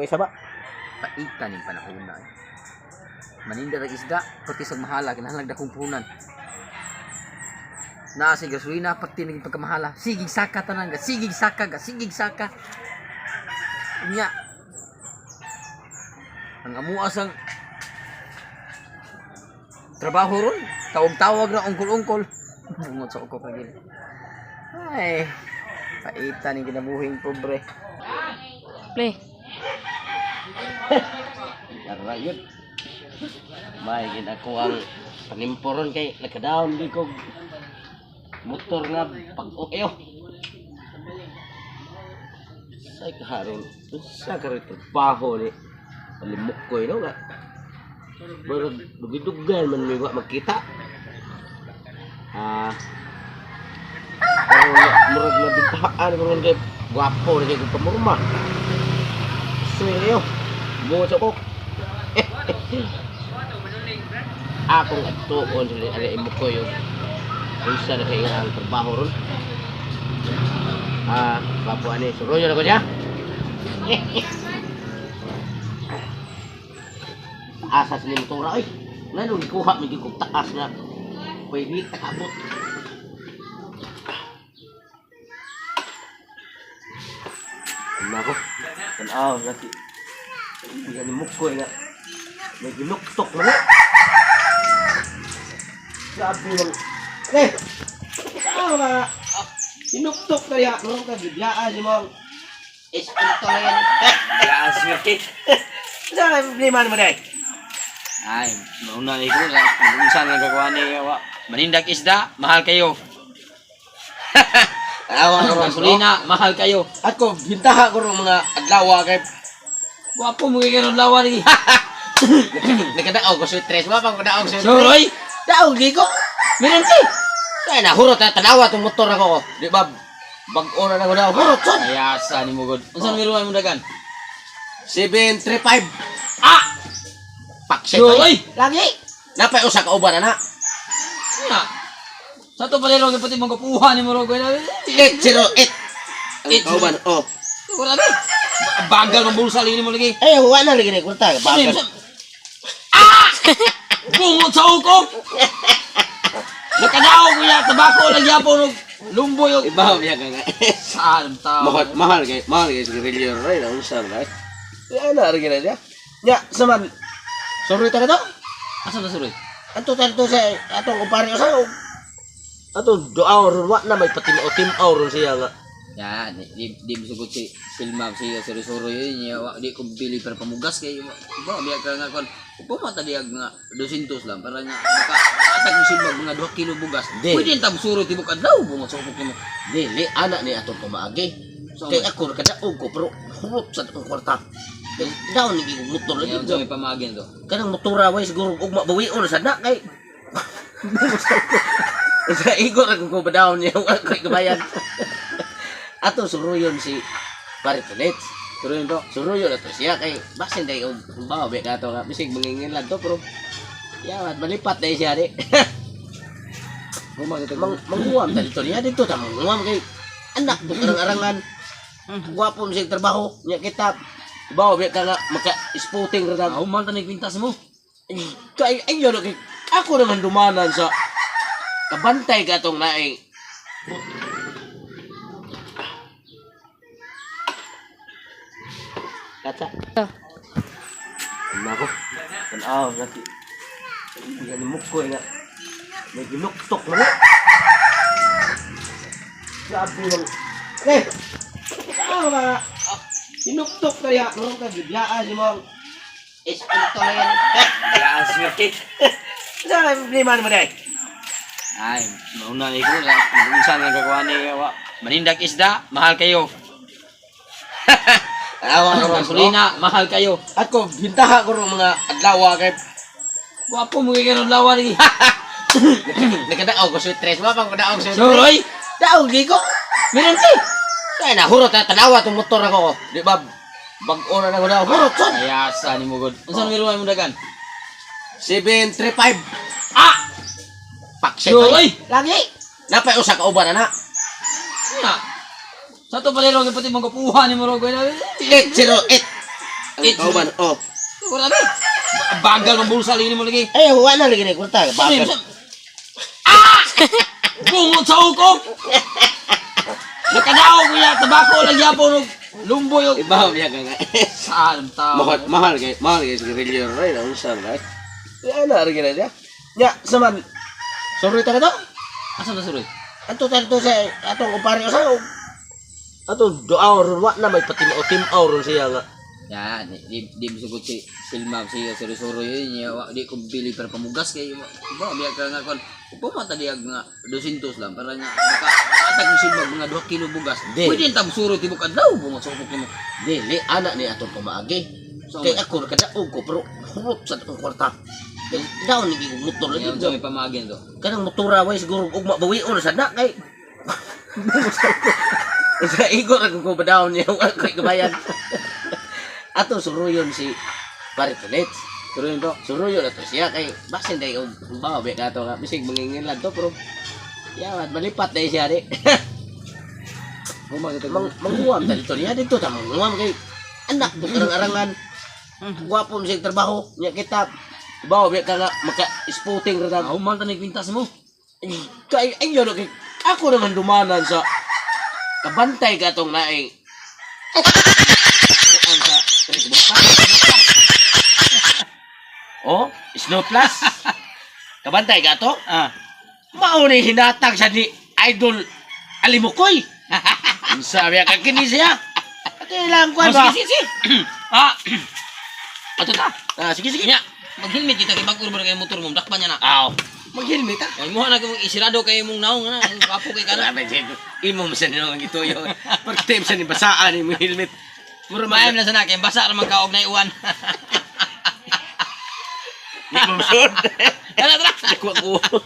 Kay saba. Paita ning panahon na eh. Maninda rag isda, pati sa mahala, kinahanglan dakong puhunan. Naa sa gasolina, pati naging pagkamahala. Sigig saka tanan ga, sigig saka ga, sigig saka. Unya. Ang amuas ang trabaho ron, tawag-tawag na ungkol-ungkol. Bungot sa ukok lagi. Ay, paita ning kinabuhing pobre. Play. Yara yun. May ako ang panimporon kay nakadown di ko motor nga pag okay oh. Say karon, unsa karon trabaho ni palimok ko no nga. Murag dugay-dugay man mi wa magkita. Ah. Pero murag nabitahan karon kay gwapo ni kay kong pamurma. Suyo. Bungo sa kok. Akong atuon sa ali imo ko yung unsa na kay ang trabaho ron. Ah, gwapo ani suroyo na ko siya. Taas sa ni motora oy. Ngano gikuha mi gyud kog taas nga. Pwede takabot. Ano ako? Tanaw, laki. Hindi ni Mukoy nga. May ginuktok na nga. Sabi ng... Eh! Saan ba? Hinuktok na niya. Meron ka, gibyaan si mong... Isang na yan. Yes, okay. Saan ang problema mo na? Ay, mauna ni ko unsa nga gagawa ni wa. Manindag isda, mahal kayo. Awa ko ron. Gasolina, mahal kayo. Ako, bintaha ko ron mga adlaw kay... Gwapo mo kay karon lawa lagi. Nagkadaog ko sweet dress. Mapang kadaog sweet dress. Suroy, Daog, di ko. meron si. Kaya na, hurot na, tanawa itong motor ako. Di ba, bag-o na ako na, hurot, son. Ayasa ni mo god. Unsa meron mo dagan? 735. Ah! Pakset. Suroy! Lagi. Napay usa ka uban ana. Nga. Sa to palero pati mong kapuha ni mo ro ko. 808. Ang kauban, oh. Wala ni. Bagal man bulsa lagi nimo lagi. Eh, wala lagi ni kwarta. Bagal. Ah! Bungot sa ukok. Nakadaog niya tabako lang yapon og lumboy og Ibaw niya ka nga. saan tao. Mahal, mahal kay, mahal kay sigarilyo ray na unsa na. Ya na rin na siya. Nya, saman. Sorry ta ka to. Asa na suroy? Anto ta to sa atong kumpare sa atong duaw ron wa na may patimo-timo ron siya nga. Ya, di misugot si Silma si Suri-Suro yun niya wa di ko bili para pamugas kay ba biya ka nga kon upo man tadi nga 200 lang para nga maka atag mo Silma mga 2 kilo bugas. Di. Pwede tag suro tibok adlaw bungot sa upok nimo. Dili ana ni atong pamaagi. So, Kay ako nakadaog ko pero hurot sa akong kwarta. Kay daw ni kog motor lagi. Yan sa may pamaagi to. Kanang motora way siguro ugma bawion na sad na kay sa igo ra ko badaw niya wa ko kabayan. Ato suruyon si Baritonet. Suro to. Suruyon ato siya kay basin day og bawo be kato nga bisig mangingilan to pero ya malipat day siya di. Humag ito. Mang manguam ta dito niya dito ta manguam kay anak to arang-arangan. Gwapo mo siya trabaho niya kita. Bawo be ka nga maka sputing ra ta. Ako man tanig kwintas mo. Kay ayo na kay ako naman dumanan sa kabantay ka tong naing Kata. Ano ako? Tanaw, laki. Hindi ni Mukoy nga. May ginuktok na nga. Sabi ng... Eh! Saan ba? Hinuktok na niya. Meron ka, gibyaan si mong... Isang to na yan. Yes, okay. Saan ang problema mo na? Ay, mauna ni ko unsa nga gagawa ni wa. Manindag isda, mahal kayo. Awa ko ron. Gasolina, mahal kayo. Ako, bintaha ko ron mga adlaw kay... Gwapo mo kay karon lawa lagi. Nagkadaog ko sweet dress. Mapang kadaog sweet dress. Suroy, Daog, di ko. meron si. Kaya na, hurot na, tanawa itong motor ako. Di ba, bag-o na ako na, hurot, son. Ayasa ni mo god. Unsa meron mo dagan? 735. Ah! Pakset. Suroy! Lagi. Napay usa ka uban ana. Nga. Sa to palero pati mong kapuha ni mo ro ko. 808. Ang kauban, oh. Wala ni. Bagal ng bulsa lini mo lagi. Eh, wala lagi ni kwarta. Bagal. Ah! Bungot sa ukok. Nakadaog niya tabako lang yapon og lumboy og Ibaw biya ka nga. saan tao. Mahal, mahal kay, mahal kay sigarilyo ray na unsa ray. Ya na rin siya. Nya, saman. Sorry ta ka to. Asa na suroy? Anto ta dito sa atong kumpare sa atong duaw ron wa na may patimaw-timaw ron siya nga. Ya, di misugot si Silma siya suri-suri yun niya wa di ko bili para pamugas kay ba biya ka nga kon upo man ta diag nga 200 lang para nga maka atag mo silma mga 2 kilo bugas. Di. Pwede ta suro tibok adlaw bungot sa ukok nimo. Dili ana ni atong pamaagi. So, Kay ako nakadaog ko pero hurot sa akong kwarta. Kay daon ni kog motor lagi. Ngayon sa may pamaagi na to. Kanang motora way siguro ugma bawion sa na kay sa igo ra ko badaon niya wa koy kabayan. Ato suruyon si Pare Tonet. Suroy to. Suruyon ato siya kay basin day og bawo be kato nga bisig mangingilan to pero yawan malipat day siya di. Huma kita Mang manghuam ta dito niya dito ta manghuam kay anak to arang-arangan. Gwapo mo siya trabaho niya kita. Bawo be ka nga maka spotting ra ta. Human ta nagpintas mo. Kay ayo na kay ako naman dumanan sa kabantay ka tong naing kuan sa Tres Boca. Oh, Snow Plus. Kabantay ka to? Ah. Mao ni hinatag sa ni Idol Alimukoy. Sabi ka kini siya. Kailangan ko ba? Oh, sige, sige, sige. Ah. Ato ta. Ah, sige sige. Nya, mag-helmet kita kay bag-ur mo na kay motor mo, dakpan niya na. Aw. Mag-helmet ah. Ay mo na kay isirado kay imong naong na, gwapo kay kana. Grabe, Jed. Imo mo sa ninong ang ituyo. Pagtip sa ni basaan imo helmet. Mura man Maayom na sana kay basa ra man ka og naiuwan. Di mo sud. Tara, tara. Dako ko.